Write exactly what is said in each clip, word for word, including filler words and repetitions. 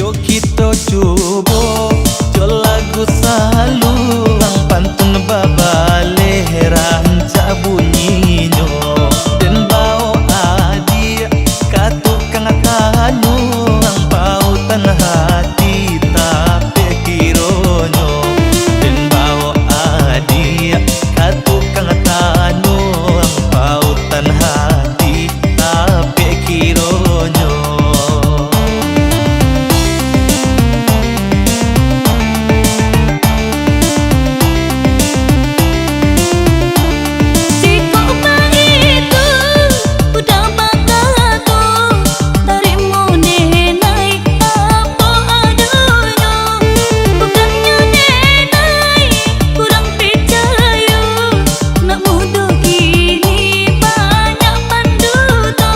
Kito cubo jo lagu saluang, pantun babaleh rancak bunyinyo. Den baok adiak ka tukang tanuang, pautan hati tapek kironyo. Den baok adiak ka tukang tanuang, pautan hati tapek kironyo. Jikok baitu, udah bakato, tarimo denai apo adonyo. Bukannyo denai kurang picayo, nak mudo kini banyak panduto.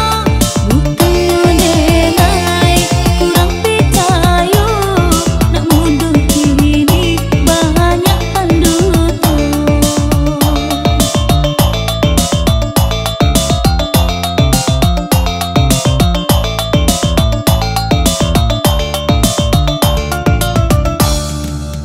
Bukannyo denai kurang picayo, nak mudo kini banyak panduto.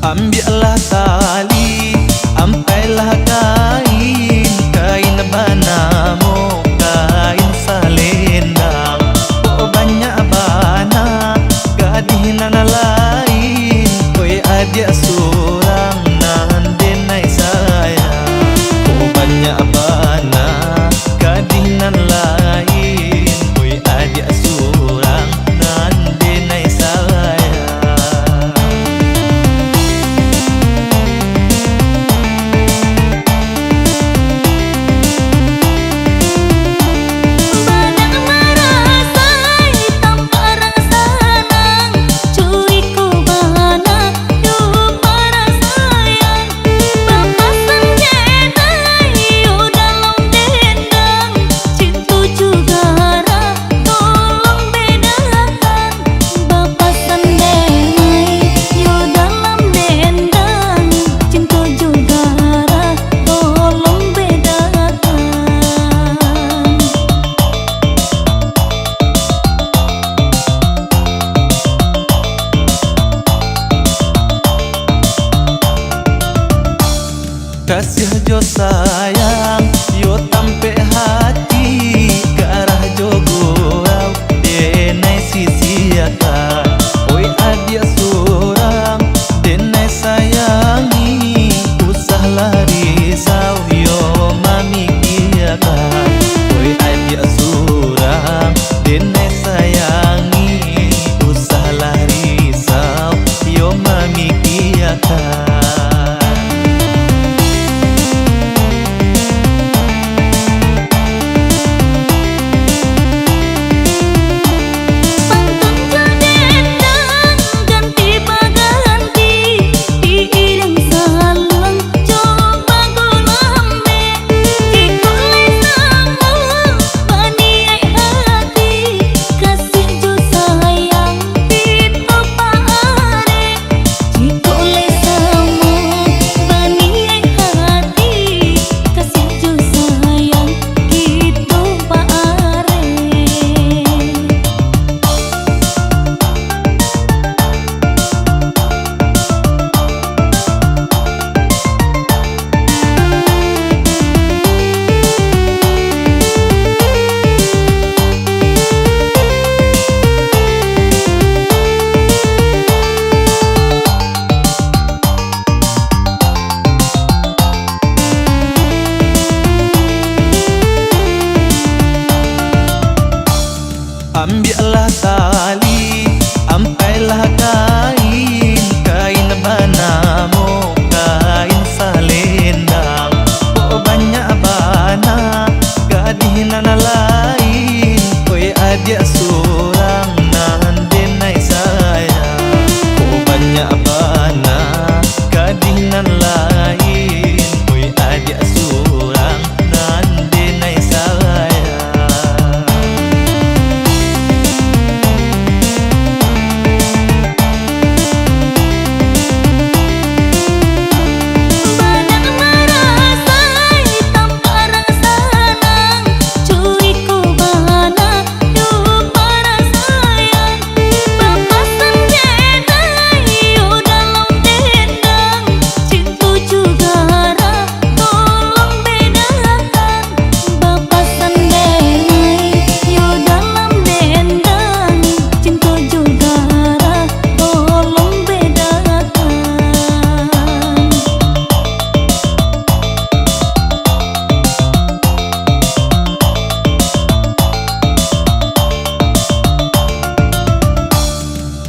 Ambiaklah tali, ampailah kain, kain banamo kain salendang. Kok banyak bana gadih nan lain, oi adiak surang nan denai sayang. Kok banyak bana gadih nan lain, oi adiak surang nan denai sayang.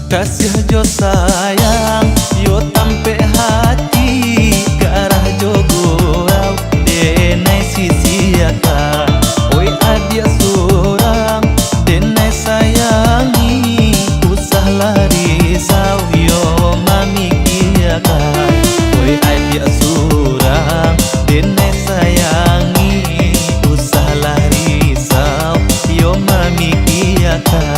Kasiah jo sayang, yo tampek hati, garah jo gurau, denai sisiakan. Oi adiak surang, denai sayangi, usahlah risau, yo mamikiakan. Oi adiak surang, denai sayangi, usahlah risau, yo mamikiakan.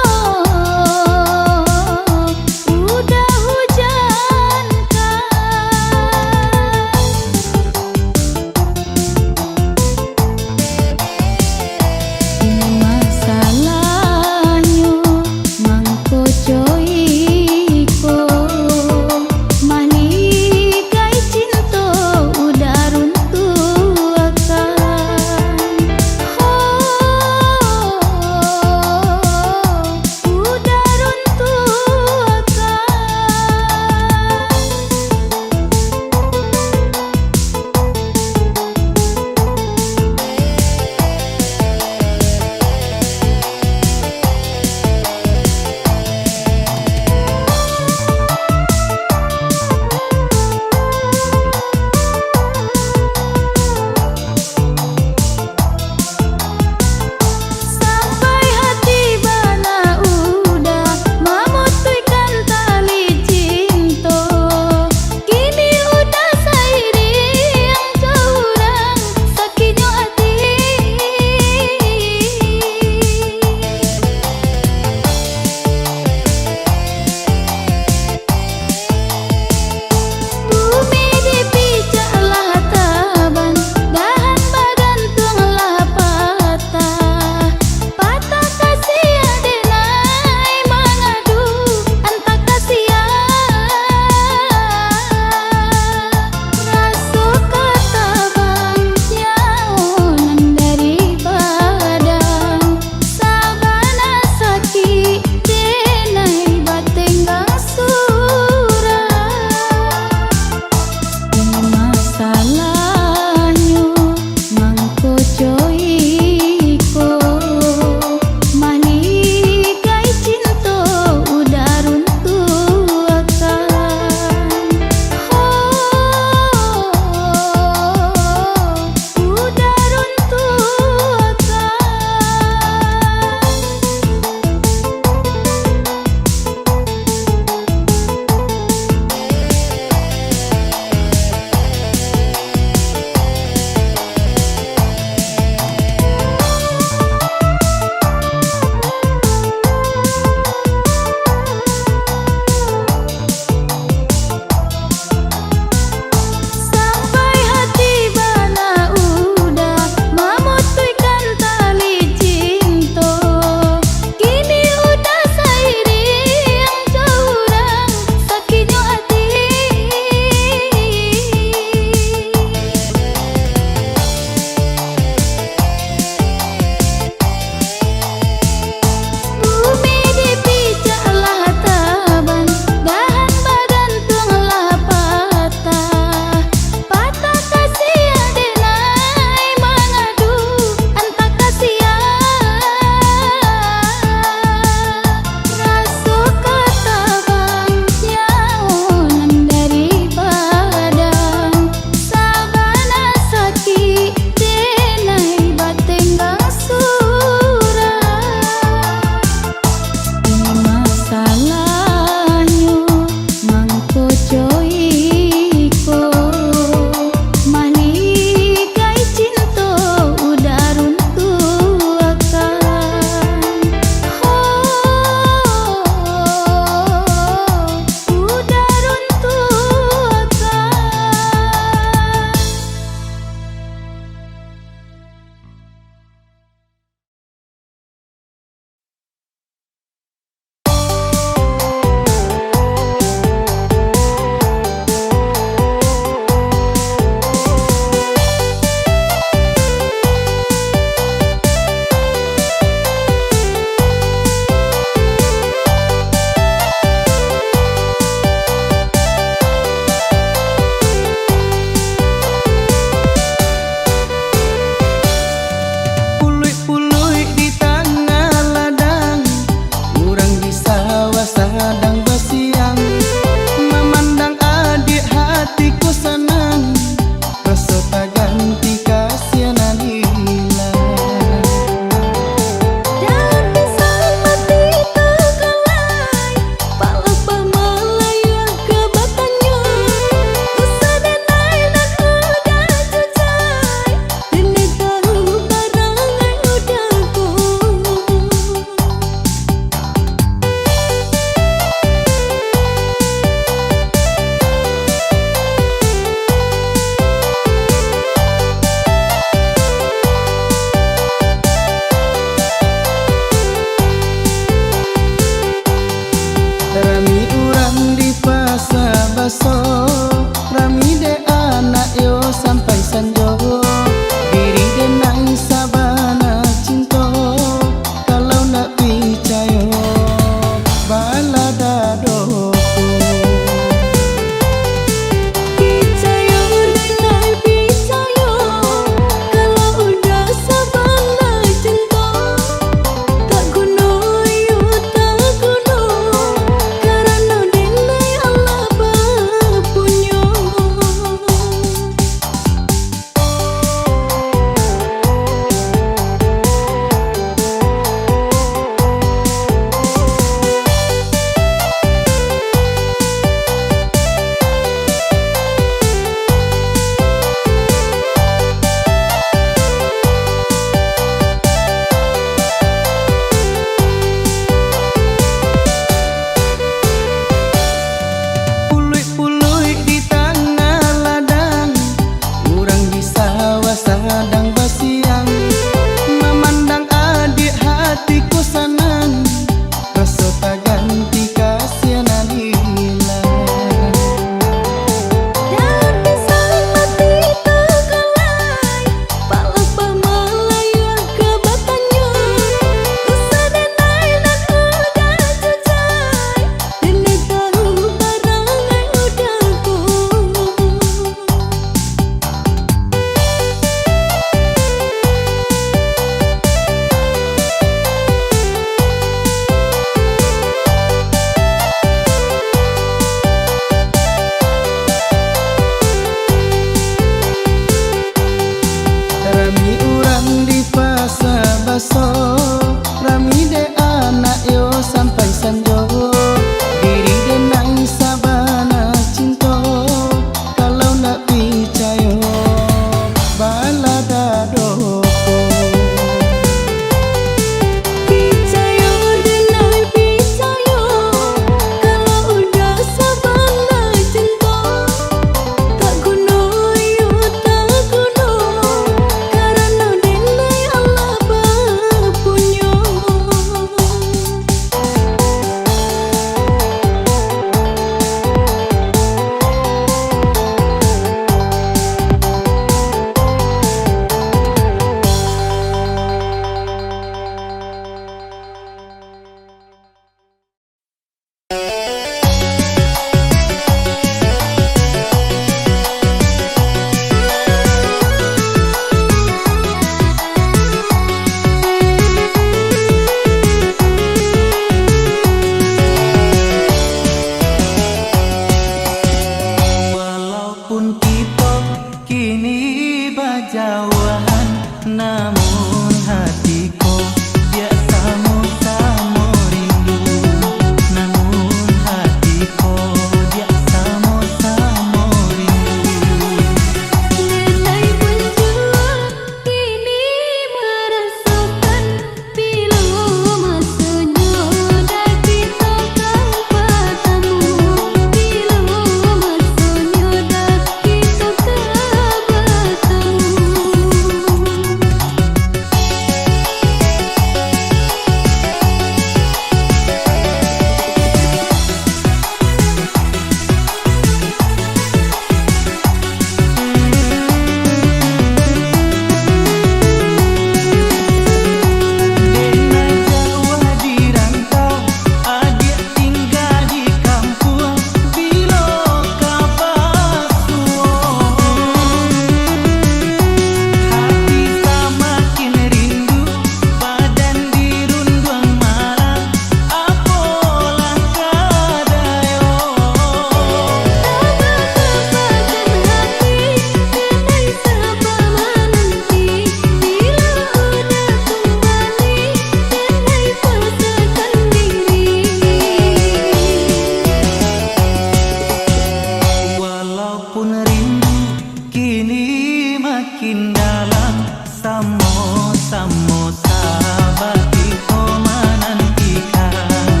Samo-samo kito manantikan,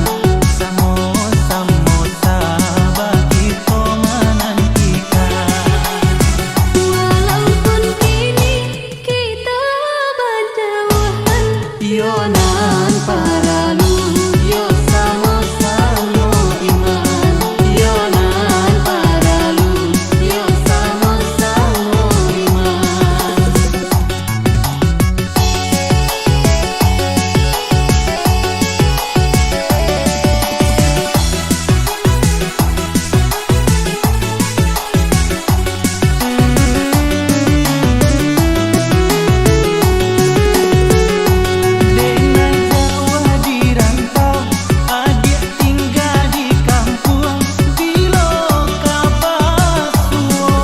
samo-samo kito manantikan. Walaupun kini kito bajauhan, iyo nan paralu, iyo samo-samo iman, iyo nan paralu, iyo samo-samo iman. Dek nan jauah di rantau, adiak tingga di kampuang, bilo ka basuo.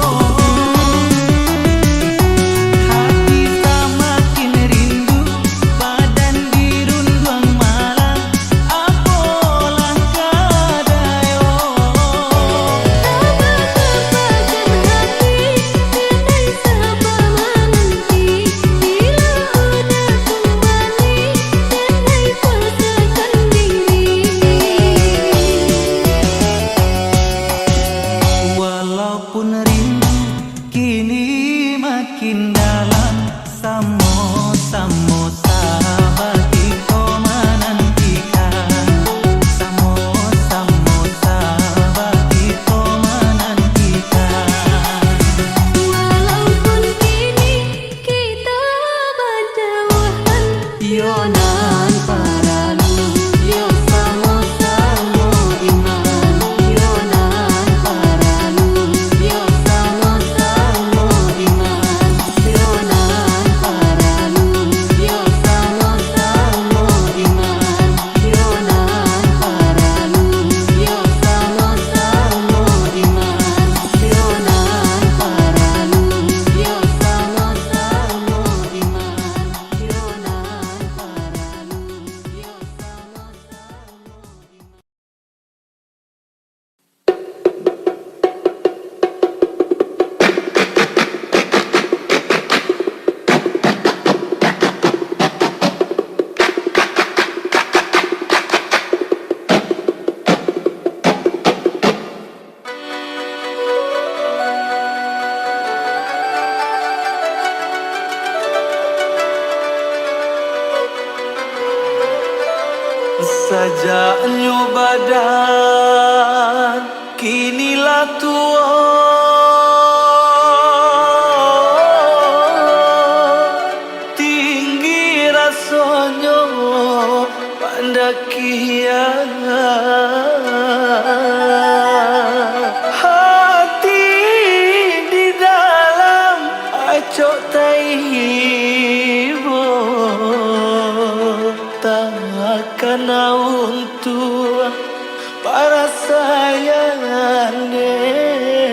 Hati samakin rindu, badan dirunduang malam, apolah ka dayo. Tabatapakan hati, andai saba mananti, bilo udah kumbali, andai pasakan diri. Walaupun rindu kini makin dalam, samo-samo saba kito manantikan, samo-samo saba kito manantikan. Walaupun kini kito bajauhan, iyo nan paralu, iyo samo-samo iman, iyo nan paralu, iyo samo-samo iman, iyo nan paralu, iyo samo-samo iman, iyo nan paralu, iyo samo-samo iman, iyo nan paralu, iyo samo-samo iman. Sajaknyo badan kini lah tuo, tinggi rasonyo pandakian. Hati di dalam acok taibo, takana untuang parasaian dek.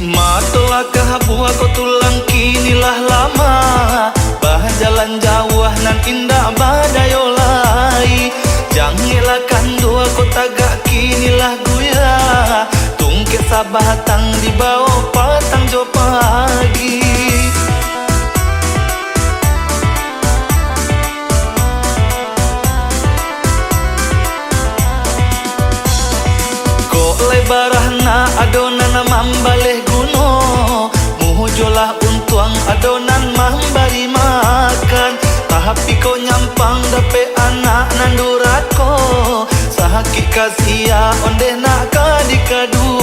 Mato lakah buah ko tulang kini lah lamah, bajalan jauah nan indak badayo lai. Jangeklah kandua ko tagak kini lah guyah, tungkek sabatang dibao patang jo pagi. Kok lai baranak adonan mambaleh guno, mujolah untuang adonan mambari makan. Tapi kok nyampang dapek anak nan durako, sakik kasiah ondeh nak ka dikadukan.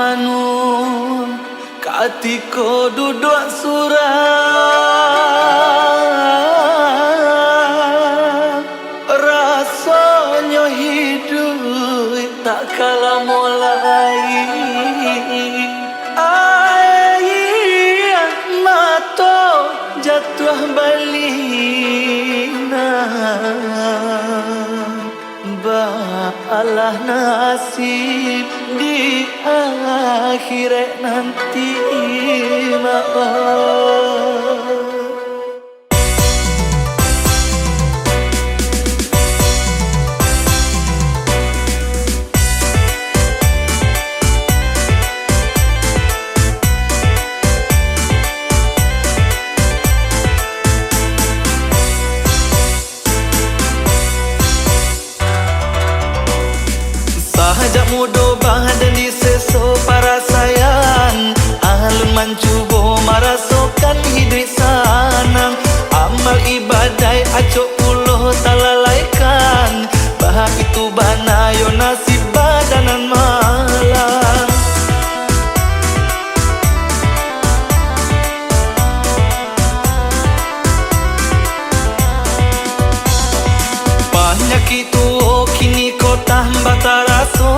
Tamanun katiko duduak surang, rasonyo hiduik Balina, baalah nasib di akhirat nanti, maoh. Sajak mudo badan diseso parasaian, alun mancubo marasokan hiduik sanang. Amal ibadaik acok pulo talalaikan, baitu bana yo nasib badan nan malang. Panyakik tuo kini ko tambah taraso,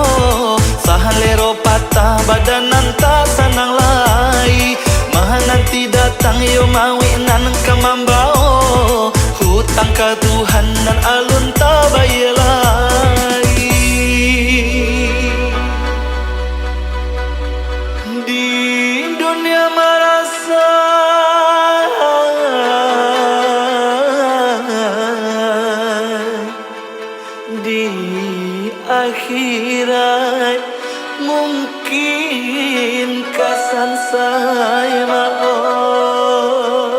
salero patah badan nan tak sanang lai. Mananti datang yo mauik nan ka mambao, hutang ka Tuhan nan alun tabayia lai. Di dunia marasa, di akhirat mungkin ka sansai, maoh.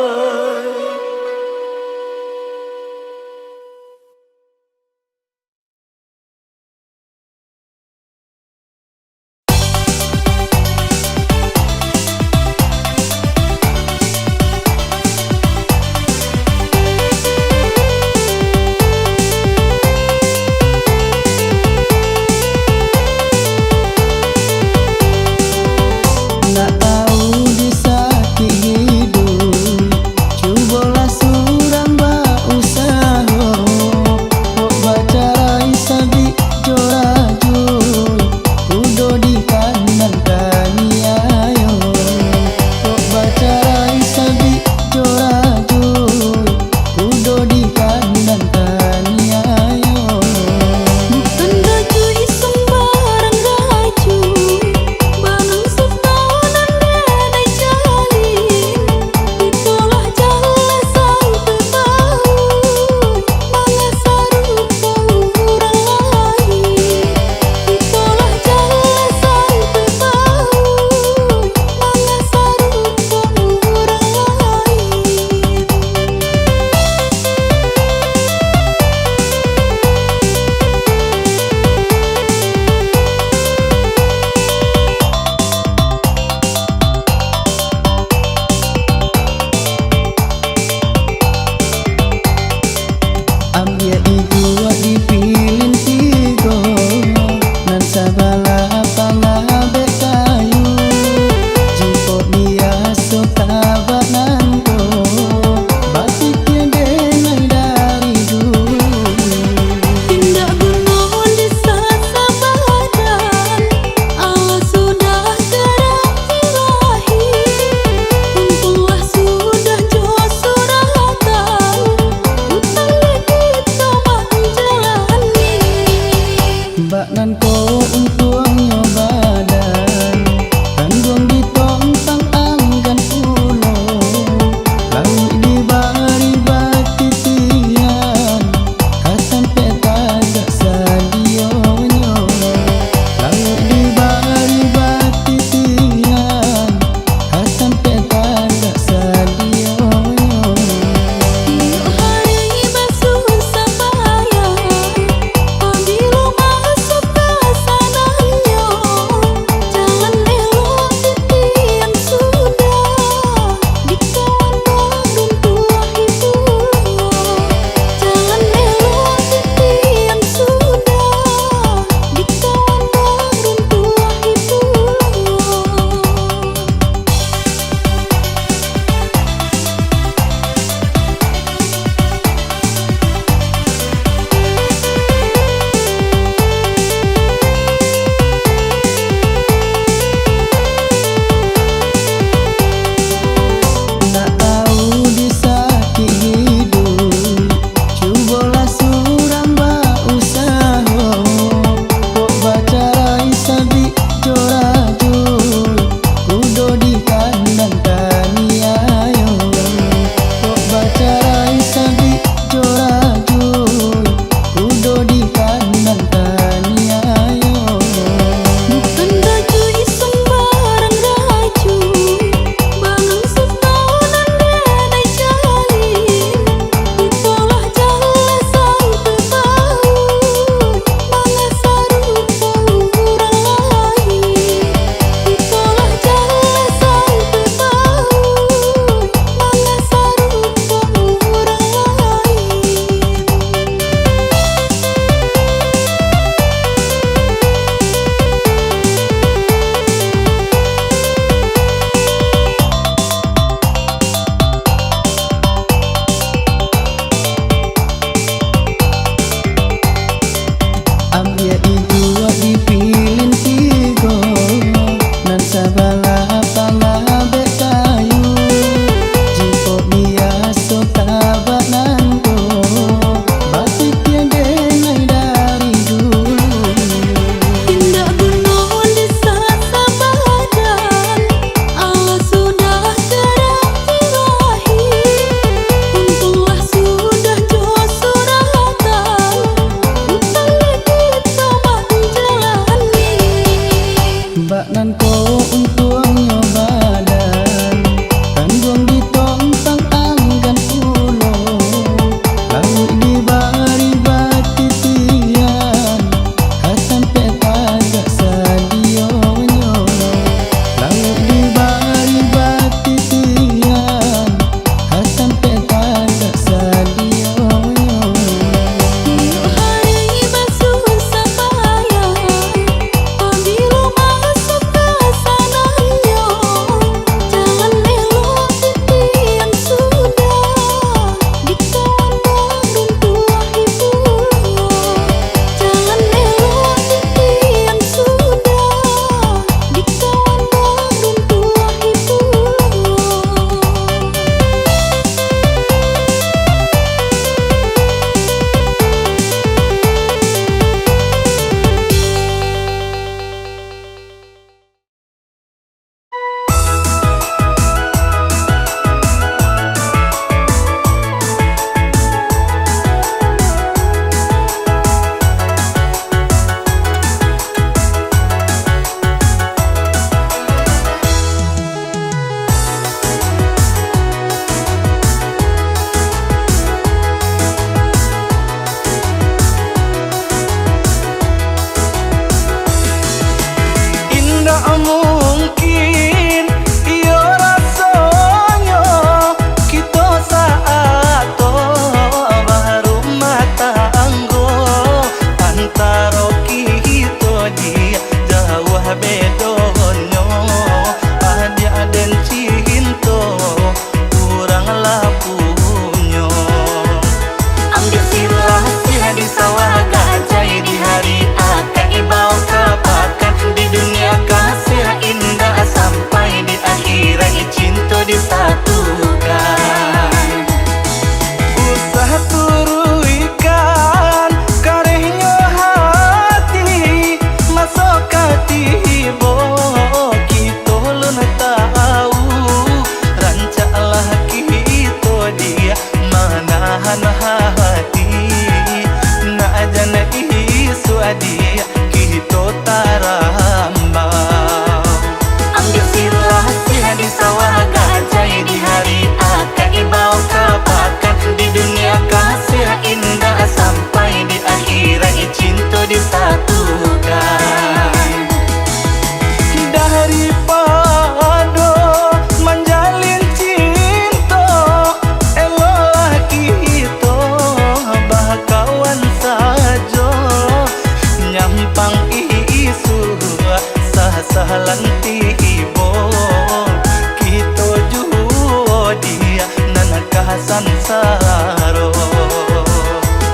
sansaro.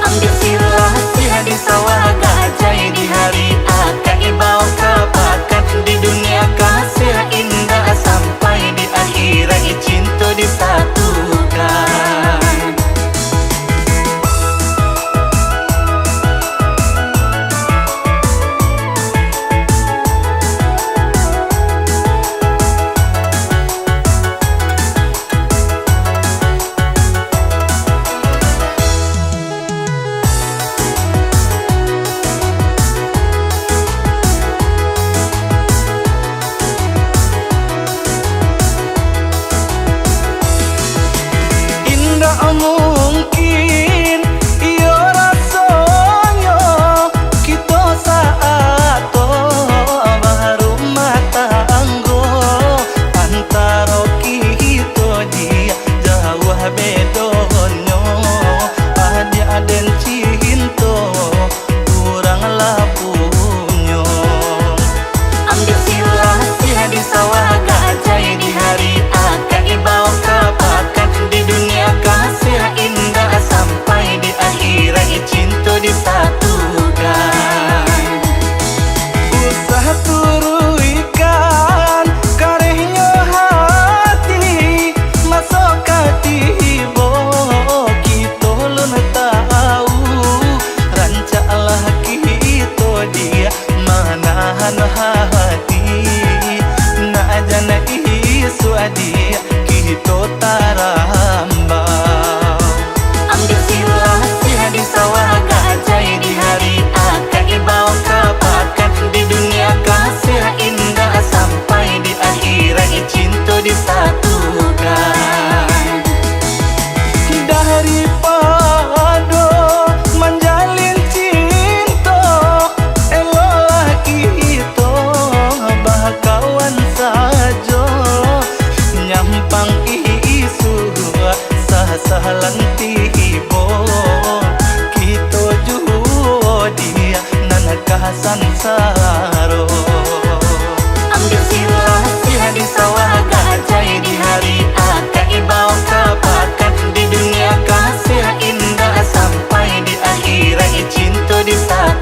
Ambiak silah siah di sawah gajai, di hari akad ibao ka pakan, di dunia kasih indak sampai, di akhirat cinto disatukan. Indak mungkin iyo rasonyo, kito saato barumah tanggo, antaro kito diak jauah bedonyo, adiak den cinto urang lah punyo. Ambiak silah siah di sawah gajai, di hari akad ibao ka pakan, di dunia kasih indak sampai, di akhirat cinto disatukan. Usah turuikan karehnyo hati, maso ka tibo kito lun tau, rancaklah kito diak manahan hati, nak jan isuak diak kito tarambau. Ambiak silah siah di sawah gajai, di hari akad ibao ka pakan, di dunia kasih indak sampai, di akhirat cinto disatukan. Daripado manjalin cinto, eloklah kito bakawan sajo. Nyampang isuak sasalan tibo, kito juo diak nan ka sansaro. Ambiak silah siah di sawah gajai, di hari akad ibao ka pakan, di dunia kasih indak sampai, di akhirat cinto disatukan.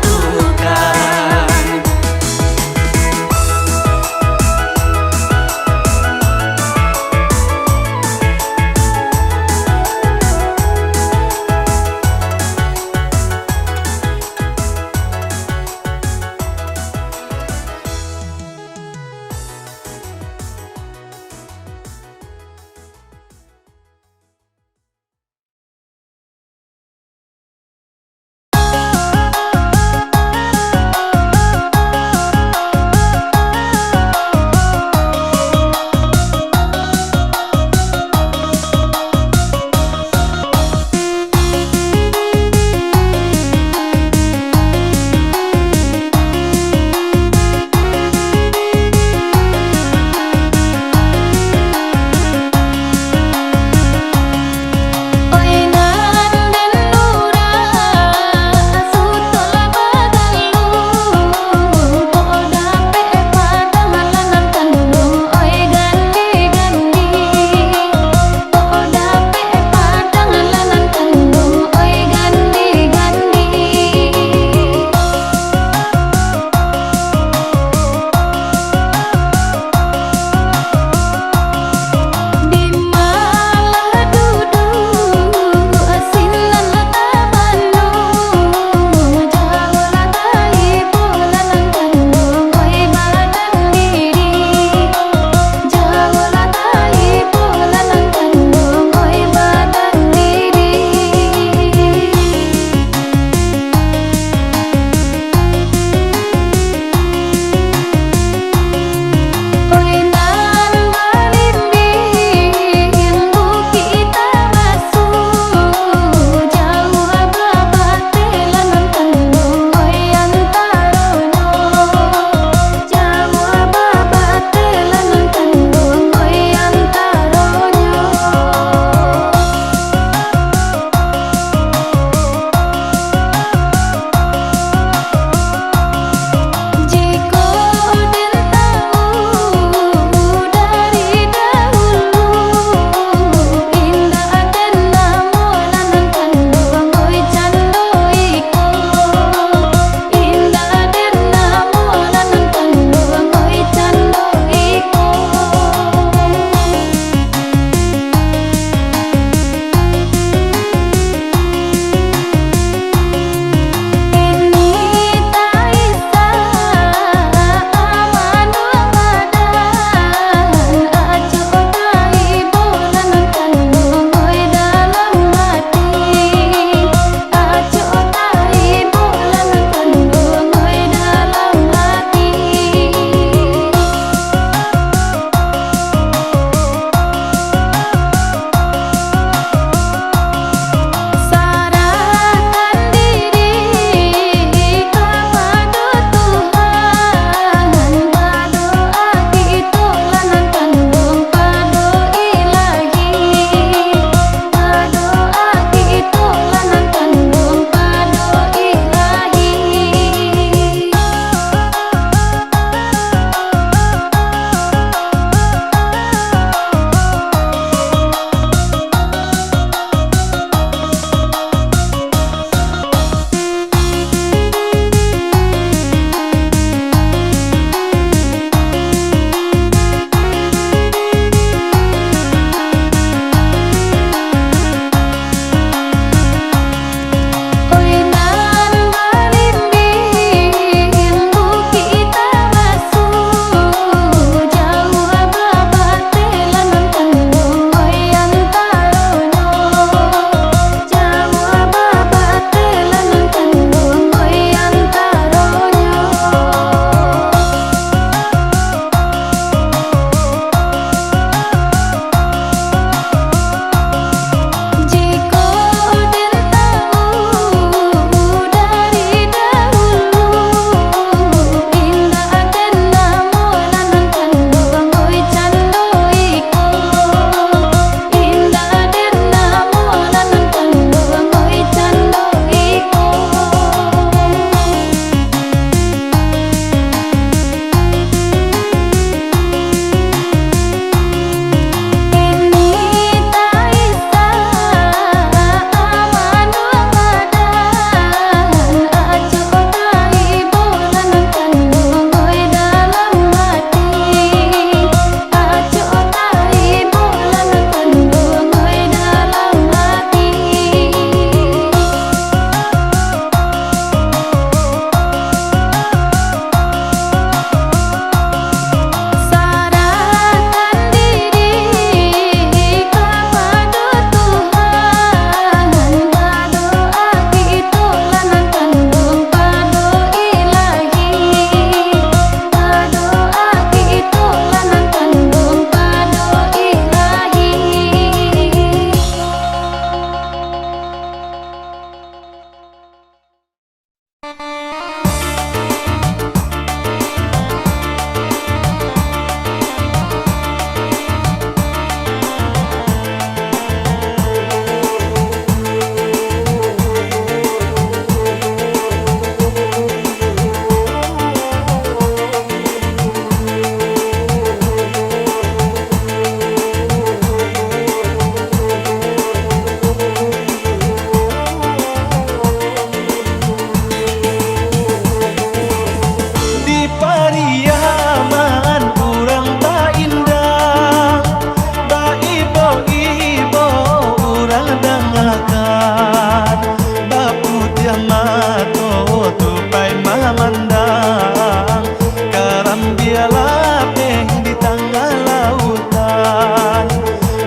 Baputiah mato tupai mamandang, karambia lapeh di tangah lautan.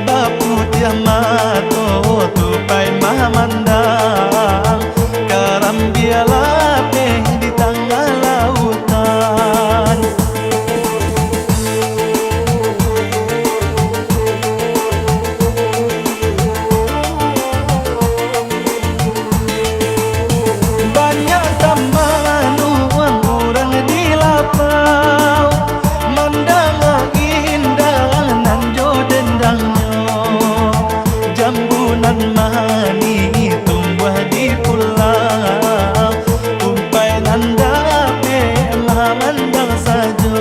Baputiah mato tupai mamandang, karambia lapeh di tangah lautan. Banyak tamanuang urang di lapau, mandanga indak nan jo dendangnyo. Jambu nan manih tumbuah di pulau, tupai nan dapek mamandang sajo.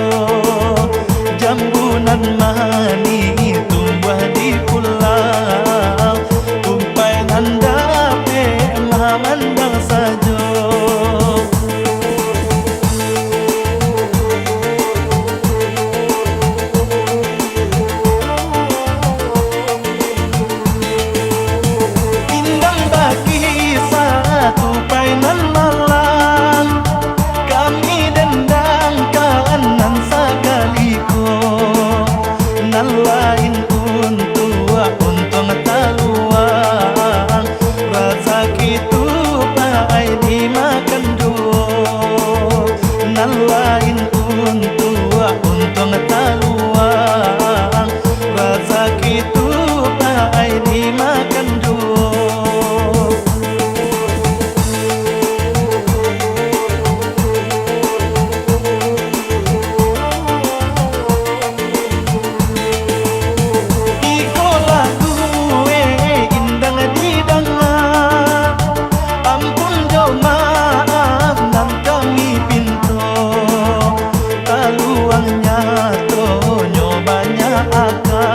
Jambu nan manih tumbuah di pulau, tupai nan dapek mamandang sajo. Indang bakisah tupai nan malang, kami dendangkan nan sakali ko. Nan lain untuak untuang taluang, razaki tupai dimakan juo. Nan lain untuak untuang taluang, razaki tupai dimakan juo. Iko lagu, eh, indang didanga. Ampun jo maaf nan kami pinto. Taluang nyatonyo banyak aka,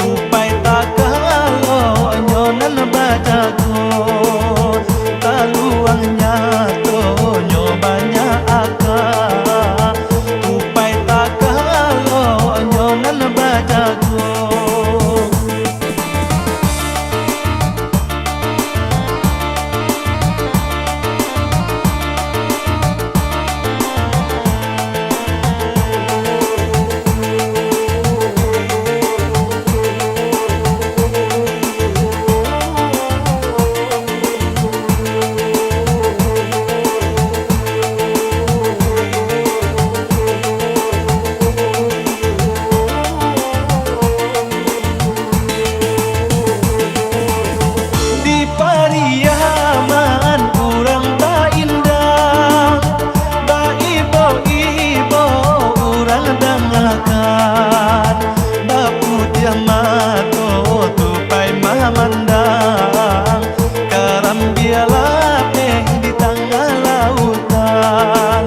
tupai takaloknyo nan bajago. Taluang nyatonyo banyak aka, tupai takaloknyo nan bajago. Di Pariaman urang baindang, baibo-ibo urang dangakan, baputiah mato tupai mamandang, karambia lapeh di tangah lautan.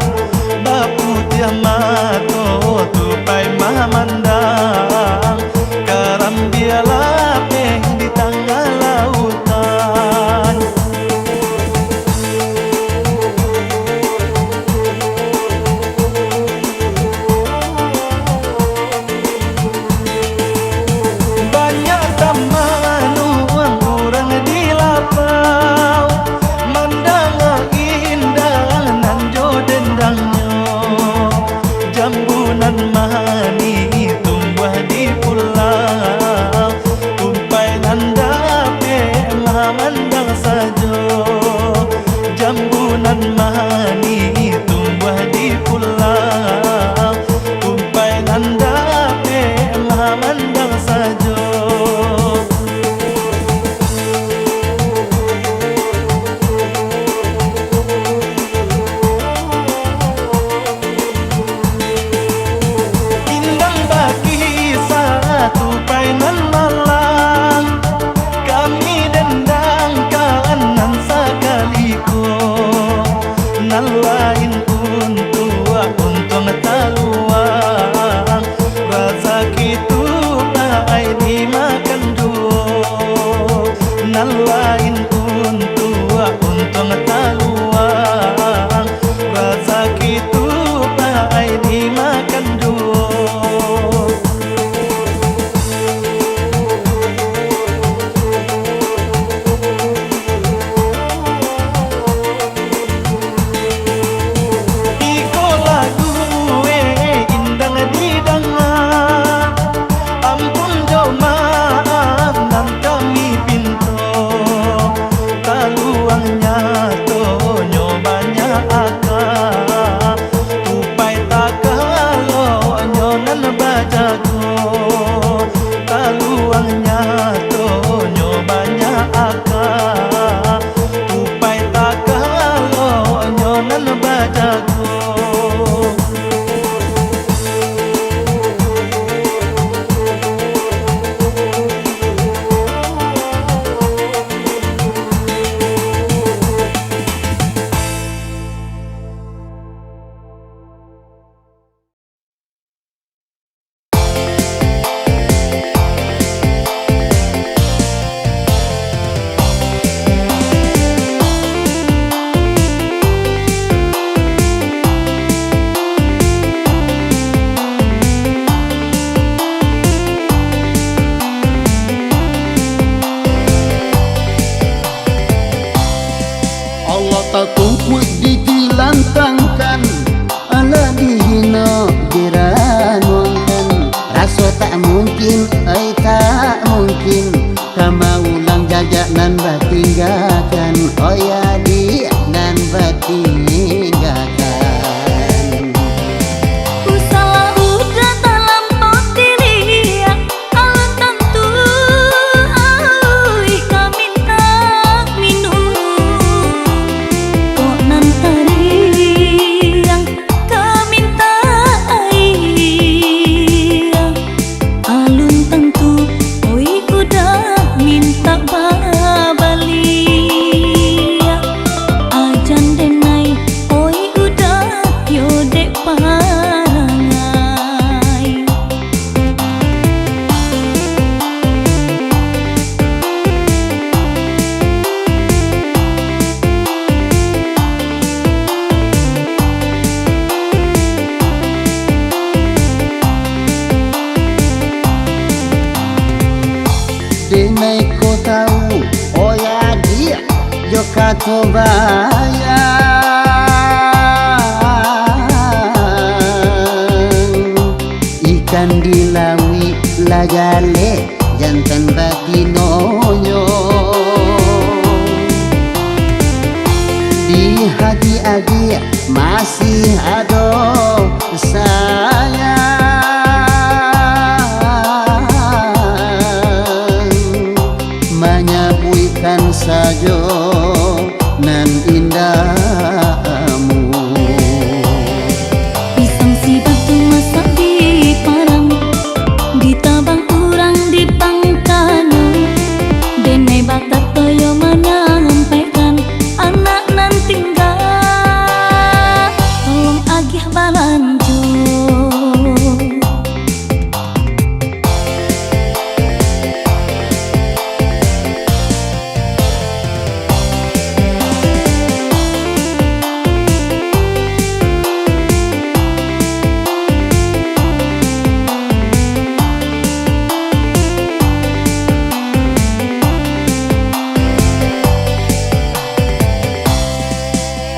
Baputiah mato tupai mamandang, karambia lapeh di tangah lautan. Banyak tamanuang urang di lapau, mandanga indang nan jo dendangnyo. Jambu nan manih tumbuah di pulau, tupai nan dapek mamandang sajo. Jambu nan manih tumbuah di pulau, tupai nan dapek mamandang sajo. Indang bakisah tupai nan malang, kami dendangkan nan sakali ko. Nan lain untuak untuang taluang, razaki tupai dimakan juo. Nan lain untuak untuang taluang, razaki tupai dimakan juo. Mungkin, ai tak mungkin, ka maulang jajak nan batinggakan, oi adiak nan batinggakan. Usahlah udah talampau tiriang, alun tantu auih ka mintak minum. Kok nan tariang ka mintak aia, alun tantu, oi udah mintak babaliak. Ajan denai, oi udah yo dek parangai. Denai ko tau, oi adiak, jo kato bayang. Ikan di lauik lah jaleh, jantan batinonyo. Di hati adiak masih ado sayang, manyabuikkan sajo nan indah amun. Pisang si batu masak di parang, ditabang urang di pangkanyo. Denai bakato yo manyampaikan, anak nan tingga, tolong agiah balanjo.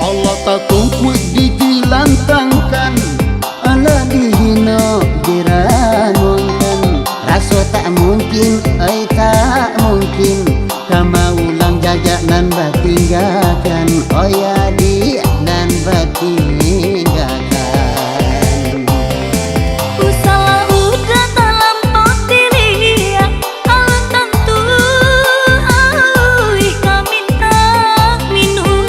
Allah tatumpuik ditilantangkan, alah dihino diranuangkan. Raso tak mungkin, oi tak mungkin, ka maulang jajak nan batinggakan, oi adiak nan batinggakan. Usahlah udah talampau tiriang, alun tantu auih ka mintak minum.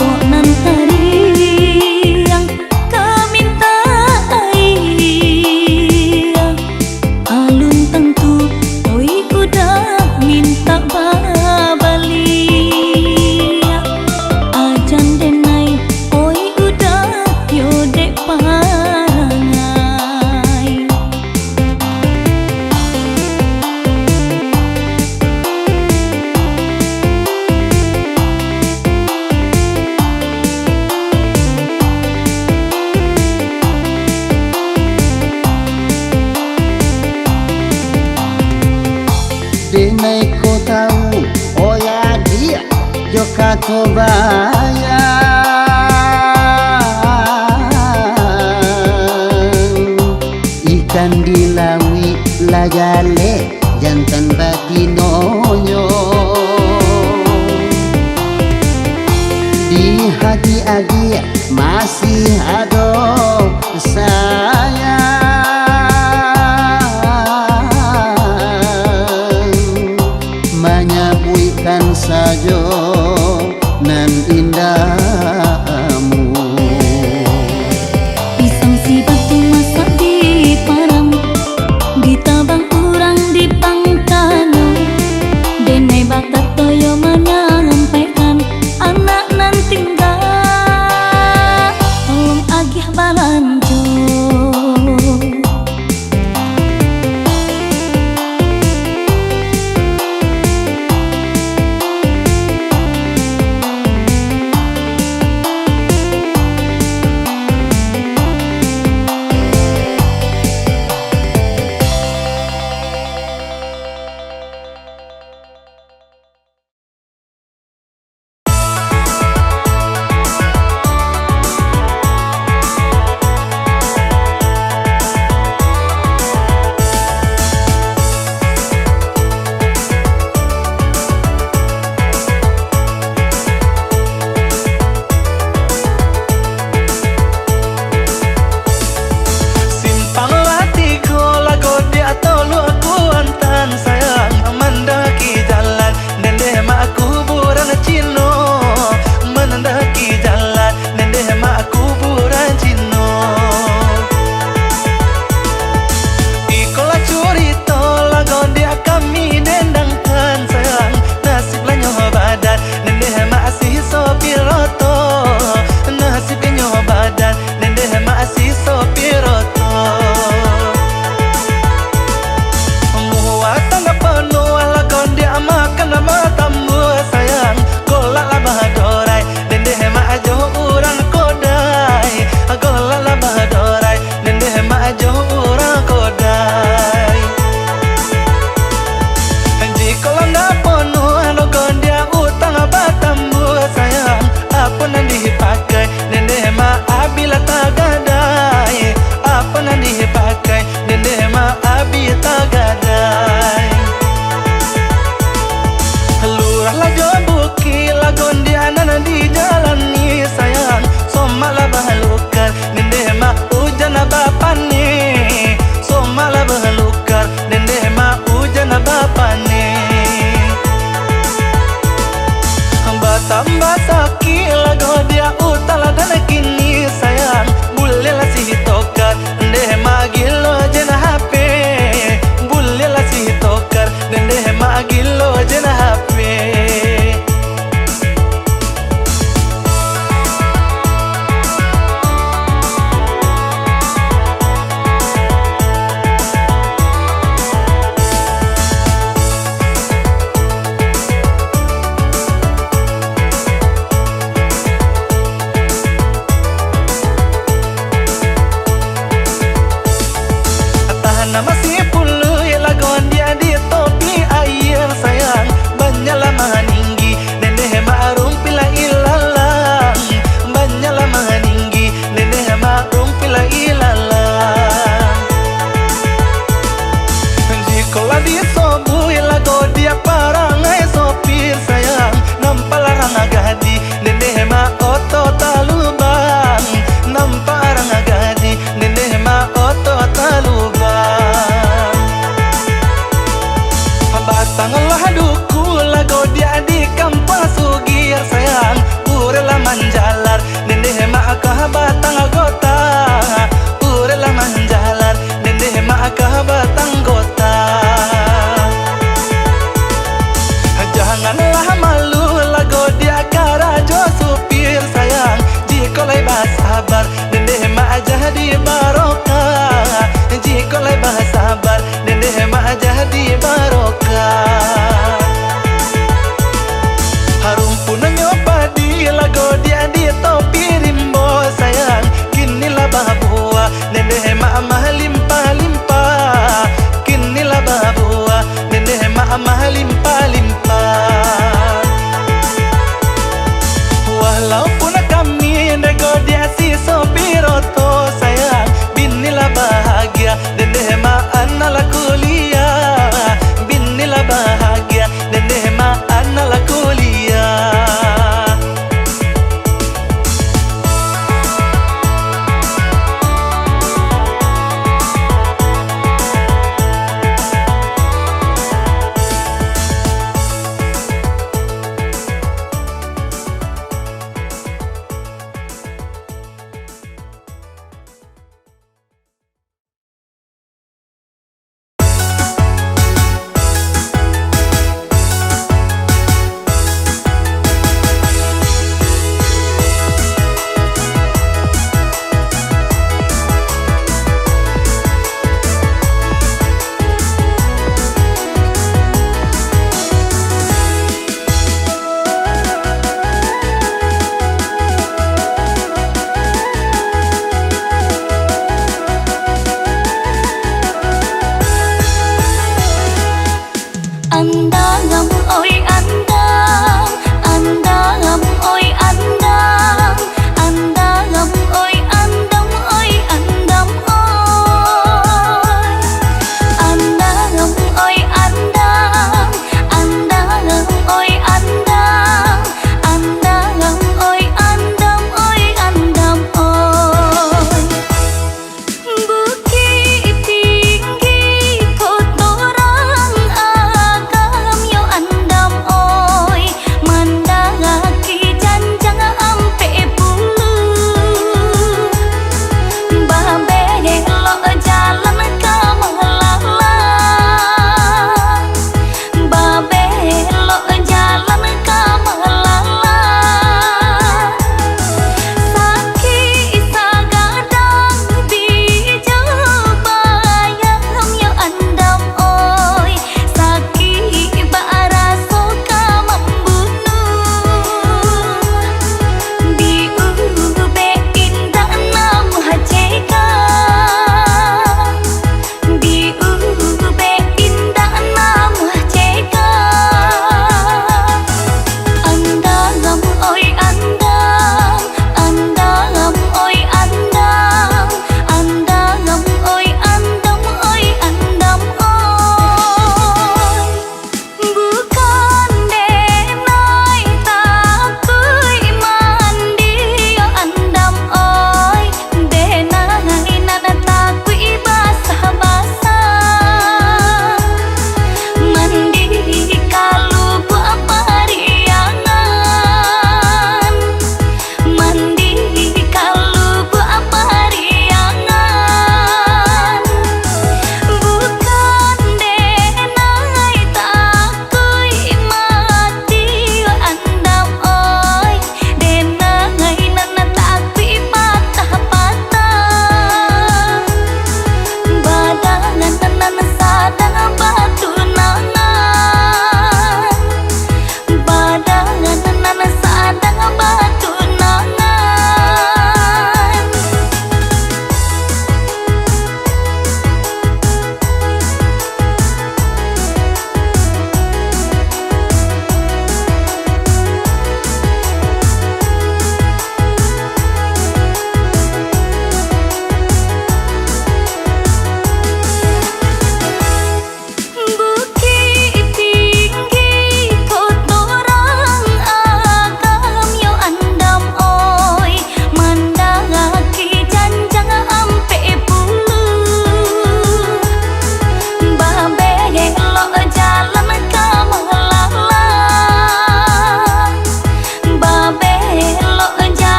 Kok nan tariang ka mintak aia, alun tantu, oi udah mintak babaliak. Ajan denai, oi udah yo dek parangai. Denai ko tau, oi adiak, jo kato bayang. Ikan di lauik lah jaleh, jantan batinonyo. Di hati adiak masih ado sayang, manyabuikkan sajo nan indah amun. Pisang si batu masak di parang, ditabang urang di pangkanyo. Denai bakato yo manyampaikan, anak nan tingga, tolong agiah balanjo. Ondiak nan dijalani sayang, somak lah balukar, dendeh mak ujan lah bapane. Somak lah balukar, dendeh mak ujan lah bapane. Batambah sakik lah godiak utang lah dan kini sayang, buliah lah sitokar, dendeh mak gilo jen H P. Buliah lah sitokar, dendeh mak gilo jen H P. Tahan masih puluih lah godiak di topi aia sayang, banyak lah maninggi, dendeh mak rumpi lah ilalang. Banyak lah maninggi, dendeh mak rumpi lah ilalang. Jiko lah disobuik lah godiak parangai sopir sayang, nampak lah rang gadih, dendeh mak oto talubang. Nampak rang gadih, dendeh mak oto talubang. Batang lah duku lah godiak di kampuang sugih sayang, urang lah manjalar, dendeh mak ka batang gota. Urang lah manjalar, dendeh mak ka batang gota. Janganlah malu lah godiak karajo supir sayang, jiko lai basabar, dendeh mak jadi barokah. Jiko lai basabar, dendeh mak jadi barokah.